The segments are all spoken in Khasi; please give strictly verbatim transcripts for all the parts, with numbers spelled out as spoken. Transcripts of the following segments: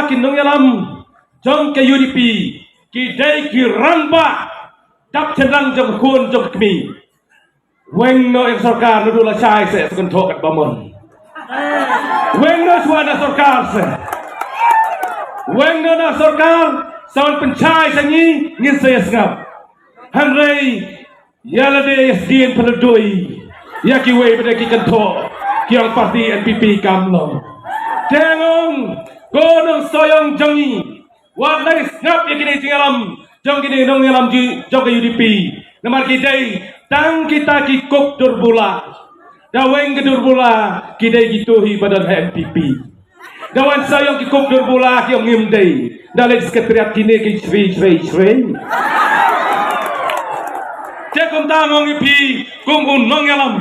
Ki nongïalam jong ka U D P ki dei ki rangbah dap chynrang jong khun jong kmie. Weng noh ïa ka sorkar, naduh lashai seh sa kynthoh katba mon. Weng noh shuwa na sorkar seh. Weng noh na sorkar, sa wan pynshai sha ngi, ngin sa ïa sngap. Hynrei ïa lade ïa sdien pynduh ïa kiwei pat ki kynthoh ki ong party N P P kam long. Te nga ong ko nongshong jong ngi, wat la sngap ïa kine ki jingïalam jong kine nongïalam jong ka U D P. Namar ki dei tang kita ki kup durbula. Da weng ka durbula, ki dei kito hi ba don ha N P P. Da wan shong ki kup durbula ki ong ngim dei. Da leit sekretariat kine ki shri shri shri. Te kumta nga ong ïa phi kum u nongïalam,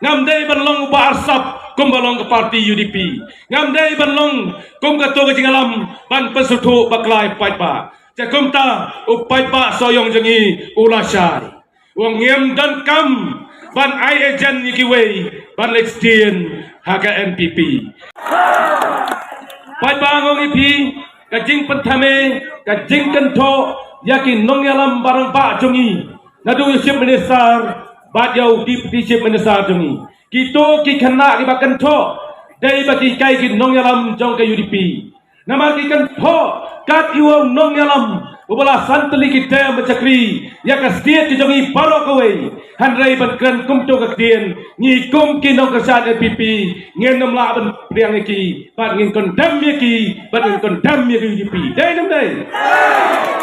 ngam dei ban long u bah arsap kum ba long ka party U D P. Ngam dei ban long kum kato ka jingïalam ban pynsngewthuh bakla ïa u paidbah. Te kumta u paidbah shong jong ngi u lashai. U ong ngim donkam ban ai agent ïa kiwei ban leit sdien ha ka N P P. Paidbah, nga ong ïa phi, ka jingpynthame, ka jingkynthoh ïa ki nongïalam barangbah jong ngi, naduh ïa u Chief Minister bad ïa u Deputy Chief Minister jong ngi, kito ki khynnah kiba kynthoh dei ba ki kai ki nongïalam jong ka U D P. Namar ki kynthoh kat ïa u nongïalam uba la san tylli ki term ban shakri ïa ka state ka jong ngi baroh kawei. Hynrei ban kren kumto ka ktien, ngi kum ki nongkyrshan N P P ngin ym lah ban pdiang ïa ki, bad ngin condemn ïa ki, bad ngin condemn ïa ka U D P. Dei ne ym dei?